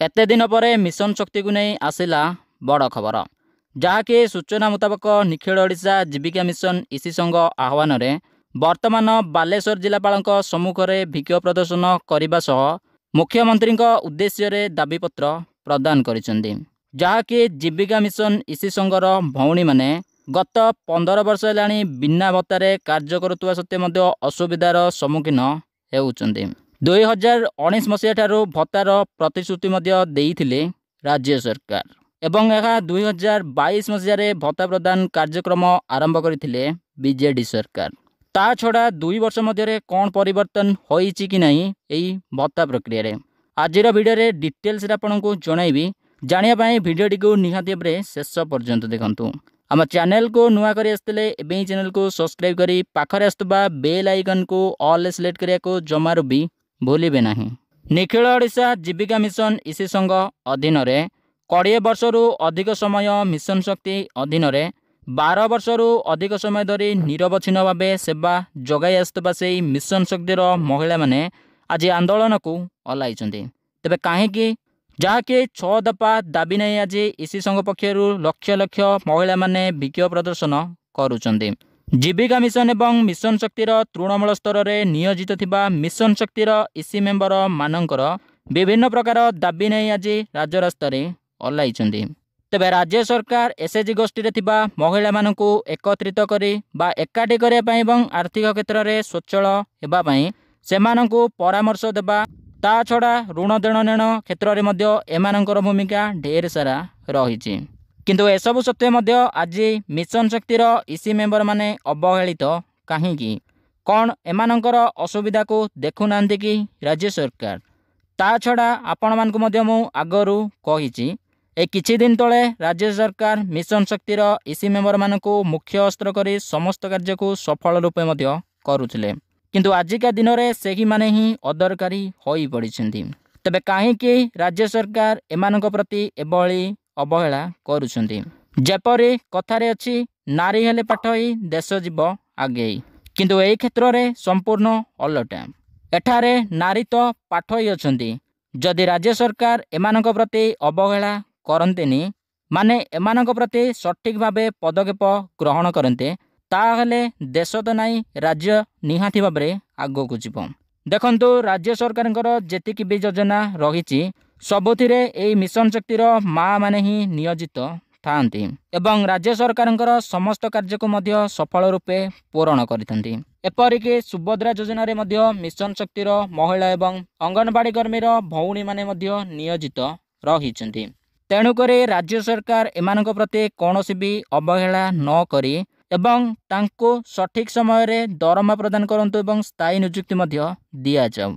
ଏତେ ଦିନ ପରେ ମିଶନ ଶକ୍ତିକୁ ନେଇ ଆସିଲା ବଡ଼ ଖବର, ଯାହାକି ସୂଚନା ମୁତାବକ ନିଖିଳ ଓଡ଼ିଶା ଜୀବିକା ମିଶନ ଇସି ସଂଘ ଆହ୍ୱାନରେ ବର୍ତ୍ତମାନ ବାଲେଶ୍ୱର ଜିଲ୍ଲାପାଳଙ୍କ ସମ୍ମୁଖରେ ବିକ୍ଷୋଭ ପ୍ରଦର୍ଶନ କରିବା ସହ ମୁଖ୍ୟମନ୍ତ୍ରୀଙ୍କ ଉଦ୍ଦେଶ୍ୟରେ ଦାବିପତ୍ର ପ୍ରଦାନ କରିଛନ୍ତି। ଯାହାକି ଜୀବିକା ମିଶନ ଇସି ସଂଘର ଭଉଣୀମାନେ ଗତ 15 ବର୍ଷ ହେଲାଣି ବିନା ଭତ୍ତାରେ କାର୍ଯ୍ୟ କରୁଥିବା ସତ୍ତ୍ୱେ ମଧ୍ୟ ଅସୁବିଧାର ସମ୍ମୁଖୀନ ହେଉଛନ୍ତି। 2019 ମସିହା ଠାରୁ ଭତ୍ତାର ପ୍ରତିଶ୍ରୁତି ମଧ୍ୟ ଦେଇଥିଲେ ରାଜ୍ୟ ସରକାର ଏବଂ ଏହା 2022 ମସିହାରେ ଭତ୍ତା ପ୍ରଦାନ କାର୍ଯ୍ୟକ୍ରମ ଆରମ୍ଭ କରିଥିଲେ ବିଜେଡି ସରକାର। ତା ଛଡ଼ା 2 ବର୍ଷ ମଧ୍ୟରେ କ'ଣ ପରିବର୍ତ୍ତନ ହୋଇଛି କି ନାହିଁ ଏହି ଭତ୍ତା ପ୍ରକ୍ରିୟାରେ, ଆଜିର ଭିଡ଼ିଓରେ ଡିଟେଲ୍ସରେ ଆପଣଙ୍କୁ ଜଣାଇବି। ଜାଣିବା ପାଇଁ ଭିଡ଼ିଓଟିକୁ ନିହାତି ଭାବରେ ଶେଷ ପର୍ଯ୍ୟନ୍ତ ଦେଖନ୍ତୁ। ଆମ ଚ୍ୟାନେଲକୁ ନୂଆ କରି ଆସିଥିଲେ ଏବେ ହିଁ ଚ୍ୟାନେଲକୁ ସବସ୍କ୍ରାଇବ୍ କରି ପାଖରେ ଆସୁଥିବା ବେଲ୍ ଆଇକନ୍କୁ ଅଲ୍ରେ ସିଲେକ୍ଟ କରିବାକୁ ଜମାରୁ ବି ଭୁଲିବେ ନାହିଁ। ନିଖିଳ ଓଡ଼ିଶା ଜୀବିକା ମିଶନ ଇସି ସଂଘ ଅଧୀନରେ 20 ବର୍ଷରୁ ଅଧିକ ସମୟ ମିଶନ ଶକ୍ତି ଅଧୀନରେ 12 ବର୍ଷରୁ ଅଧିକ ସମୟ ଧରି ନିରବଚ୍ଛିନ୍ନ ଭାବେ ସେବା ଯୋଗାଇ ଆସୁଥିବା ସେହି ମିଶନ ଶକ୍ତିର ମହିଳାମାନେ ଆଜି ଆନ୍ଦୋଳନକୁ ଓହ୍ଲାଇଛନ୍ତି। ତେବେ କାହିଁକି? ଯାହାକି 6 ଦଫା ଦାବି ନେଇ ଆଜି ଇସି ସଂଘ ପକ୍ଷରୁ ଲକ୍ଷ ଲକ୍ଷ ମହିଳାମାନେ ବିକ୍ଷୋଭ ପ୍ରଦର୍ଶନ କରୁଛନ୍ତି। ଜୀବିକା ମିଶନ ଏବଂ ମିଶନ ଶକ୍ତିର ତୃଣମୂଳ ସ୍ତରରେ ନିୟୋଜିତ ଥିବା ମିଶନ ଶକ୍ତିର ଇସି ମେମ୍ବର ମାନଙ୍କର ବିଭିନ୍ନ ପ୍ରକାର ଦାବି ନେଇ ଆଜି ରାଜରାସ୍ତାରେ ଓହ୍ଲାଇଛନ୍ତି। ତେବେ ରାଜ୍ୟ ସରକାର ଏସ୍ଏଚ୍ଜି ଗୋଷ୍ଠୀରେ ଥିବା ମହିଳାମାନଙ୍କୁ ଏକତ୍ରିତ କରି ବା ଏକାଠି କରିବା ପାଇଁ ଏବଂ ଆର୍ଥିକ କ୍ଷେତ୍ରରେ ସ୍ୱଚ୍ଛଳ ହେବା ପାଇଁ ସେମାନଙ୍କୁ ପରାମର୍ଶ ଦେବା, ତା ଛଡ଼ା ଋଣ ଦେଣନେଣ କ୍ଷେତ୍ରରେ ମଧ୍ୟ ଏମାନଙ୍କର ଭୂମିକା ଢେର ସାରା ରହିଛି। କିନ୍ତୁ ଏସବୁ ସତ୍ତ୍ୱେ ମଧ୍ୟ ଆଜି ମିଶନ ଶକ୍ତିର ଇସି ମେମ୍ବରମାନେ ଅବହେଳିତ କାହିଁକି? କ'ଣ ଏମାନଙ୍କର ଅସୁବିଧାକୁ ଦେଖୁନାହାନ୍ତି କି ରାଜ୍ୟ ସରକାର? ତା ଛଡ଼ା ଆପଣମାନଙ୍କୁ ମଧ୍ୟ ମୁଁ ଆଗରୁ କହିଛି, ଏ କିଛି ଦିନ ତଳେ ରାଜ୍ୟ ସରକାର ମିଶନ ଶକ୍ତିର ଇସି ମେମ୍ବରମାନଙ୍କୁ ମୁଖ୍ୟ ଅସ୍ତ୍ର କରି ସମସ୍ତ କାର୍ଯ୍ୟକୁ ସଫଳ ରୂପେ ମଧ୍ୟ କରୁଥିଲେ, କିନ୍ତୁ ଆଜିକା ଦିନରେ ସେହିମାନେ ହିଁ ଅଦରକାରୀ ହୋଇପଡ଼ିଛନ୍ତି। ତେବେ କାହିଁକି ରାଜ୍ୟ ସରକାର ଏମାନଙ୍କ ପ୍ରତି ଏଭଳି ଅବହେଳା କରୁଛନ୍ତି? ଯେପରି କଥାରେ ଅଛି, ନାରୀ ହେଲେ ପାଠୋଇ ଦେଶ ଯିବ ଆଗେଇ, କିନ୍ତୁ ଏହି କ୍ଷେତ୍ରରେ ସମ୍ପୂର୍ଣ୍ଣ ଓଲଟା। ଏଠାରେ ନାରୀ ତ ପାଠୋଇ ଅଛନ୍ତି, ଯଦି ରାଜ୍ୟ ସରକାର ଏମାନଙ୍କ ପ୍ରତି ଅବହେଳା କରନ୍ତେନି, ମାନେ ଏମାନଙ୍କ ପ୍ରତି ସଠିକ୍ ଭାବେ ପଦକ୍ଷେପ ଗ୍ରହଣ କରନ୍ତେ, ତାହେଲେ ଦେଶ ତ ନାହିଁ, ରାଜ୍ୟ ନିହାତି ଭାବରେ ଆଗକୁ ଯିବ। ଦେଖନ୍ତୁ, ରାଜ୍ୟ ସରକାରଙ୍କର ଯେତିକି ବି ଯୋଜନା ରହିଛି ସବୁଥିରେ ଏଇ ମିଶନ ଶକ୍ତିର ମା' ମାନେ ହିଁ ନିୟୋଜିତ ଥାଆନ୍ତି ଏବଂ ରାଜ୍ୟ ସରକାରଙ୍କର ସମସ୍ତ କାର୍ଯ୍ୟକୁ ମଧ୍ୟ ସଫଳ ରୂପେ ପୂରଣ କରିଥାନ୍ତି। ଏପରିକି ସୁଭଦ୍ରା ଯୋଜନାରେ ମଧ୍ୟ ମିଶନ ଶକ୍ତିର ମହିଳା ଏବଂ ଅଙ୍ଗନବାଡ଼ି କର୍ମୀର ଭଉଣୀମାନେ ମଧ୍ୟ ନିୟୋଜିତ ରହିଛନ୍ତି। ତେଣୁକରି ରାଜ୍ୟ ସରକାର ଏମାନଙ୍କ ପ୍ରତି କୌଣସି ବି ଅବହେଳା ନ କରି ଏବଂ ତାଙ୍କୁ ସଠିକ୍ ସମୟରେ ଦରମା ପ୍ରଦାନ କରନ୍ତୁ ଏବଂ ସ୍ଥାୟୀ ନିଯୁକ୍ତି ମଧ୍ୟ ଦିଆଯାଉ।